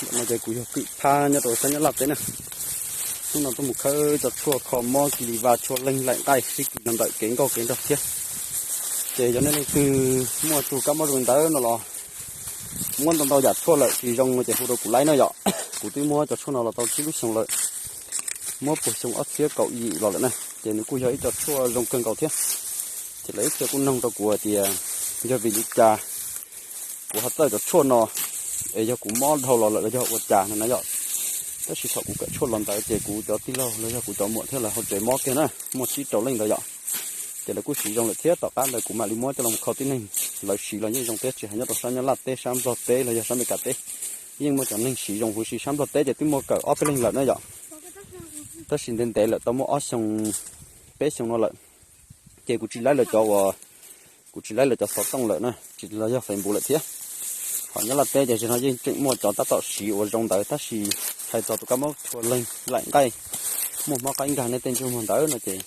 Ntawm no ces kuv yog Kwm Phab nyob rau sab Nyab Laj teb na. Hnub no tuaj mus khawb cov tshuaj kho mob kis lis vas tshuaj leeg laim nqaij sib kis los ntawm kev nkauj kev nraug thiab. Ces yog nej leej twg muaj tus kab mob zoo li ntawd no los muab ntau ntau yam tshuaj lawm tsis zoo no ces hu rau kuv laib na yom. Kuv twb muab cov tshuaj no los tau tsib lub xyoo lawm, muab puag xyoo ob txhiab kaum yim los lawm na. Ces nws kuj yog ib co tshuaj zoo kawg nkaus thiab. Ces lawv ib txhia kuj noog rau kuv hais tias yog vim li cas kuv ho txawj cov tshuaj no, es yog kuv mob dhau los lawm los yog ua cas no na yom. Tab sis thaum kuv kawm tshuaj los ntawd ces kuv cov tij laug los yog kuv cov muam thiab lawv hauv tsev mob kiag na, muaj tsib rau leej ntawd yom. Ces lawv kuj siv zoo lawm thiab, tom qab ntawd kuv mam li muab coj los mus kho tib neeg, lawv siv los yeej zoo thiab, tsis hais nyob rau sab Nyab Laj teb, sab Nplog teb los yog sab Amelikas teb, yeej muaj cov neeg siv zoo huv si. Sab Nplog teb ces twb muaj kawm ob peb leeg lawm na yom. Tab sis ntev ntev lawm tau muaj ob xyoo peb xyoo no lawm. Ces kuv tsis laib lawv cov uas, kuv tsis laib lawv cov xov tooj lawm na, tsis los yog Facebook lawm thiab. Hos Nyab Laj teb ces zaum no yeej tseem muaj cov tab tom siv uas zoo ntawd, tab sis hais txog tus kab mob tshuaj leeg laim nqaij muaj mob qaib nkag nej tej ntsej muag ntawd no ces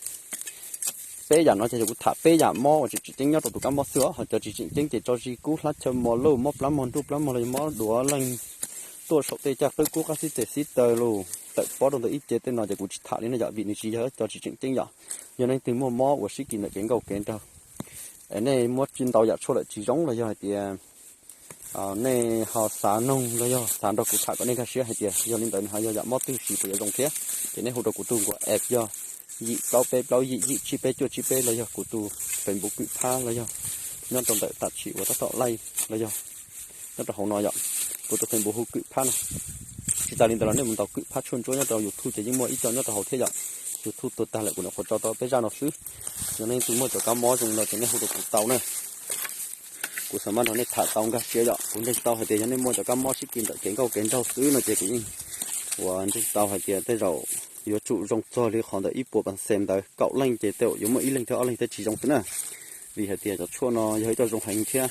peb yam no ces yog kuv tham peb yam mob uas tseem tseem ceeb nyob rau tus kab mob xwb os. Hos cov tsis tseem ceeb ces tso zis kub, hlab chaw mos luj, mob plab mog nruj plab mog los yog mob duav leeg tuaj saum tej caj qwb kub qab xib tes xib taw lus tawm pob rau ntawm ib ce tej no ces kuv tsis tham li na yom, vim nws tsis yog cov tsis tseem ceeb yom. Yog nej twg muaj mob uas sib kis ntawm kev nkauj kev nraug, es nej muab tsis ntau yam tshuaj lawm tsis zoo los yog hais tias nej ho xav noog los yog xav nrog kuv tham kom nej nkag siab hais tias yog li ntawd nws ho yog yam mob twg siv puas yuav zoo thiab, ces nej hu rau kuv tus nkuaj app yog yim plaub peb plaub yim yim tsib peb cuaj tsib peb los yog kuv tus Facebook Kwm Phab los yog nyob rau ntawm tam sim uas tab tom laij los yog nyob rau hauv no yom. Kuv tus Facebook hu Kwm Phab no. Tsis tas li ntawd los nej mus ntaus Kwm Phab tshuaj ntsuab nyob rau YouTube ces yeej muaj ib co nyob rau hauv thiab yom. YouTube tuag tag lawm kuv nyuam qhuav tso tau peb zaj no xwb. Yog nej twg muaj cov kab mob zoo li no ces nej hu rau kuv tau na. Kuv xav mas nrog nej tham tau nkag siab yom. Kuv ntseeg tau hais tias yog nej muaj cov kab mob sib kis ntawm kev nkauj kev nraug xwb no ces kuv yeej uas ntseeg tau hais tias tej zaum yuav tsum zoo txog li qhov ntawm ib puas pas xees ntawd, kaum leej ces tej zaum yuav muaj ib leeg thiab ob leeg thiab tsis zoo xwb na. Vim hais tias cov tshuaj no yog ib co zoo heev thiab,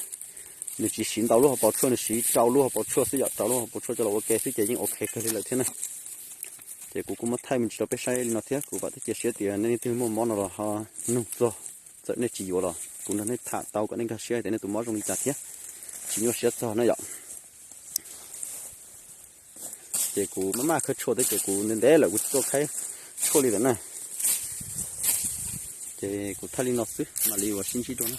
nws tsis siv ntau lub hauv paus tshuaj, nws siv rau lub hauv paus tshuaj xwb yom, rau lub hauv paus tshuaj coj los ua ke xwb ces yeej ok kawg li lawm thiab na. Ces kuv kuj muab thaij me ntsis rau peb saib li no thiab, kuv vam thiab cia siab tias nej leej twg muaj mob no los ho nug txog, txawm nej tsis yuav los kuv nrog nej tham tau kom nej nkag siab tias nej tus mob zoo li cas thiab, tsis nyuaj siab txog na yom. Ces kuv maj maj khawb tshuaj thiab ces kuv ntev ntev lawm kuv tsis tuaj khawb tshuaj li lawm na. Ces kuv thaij li no xwb mam li ua sib ntsib dua na.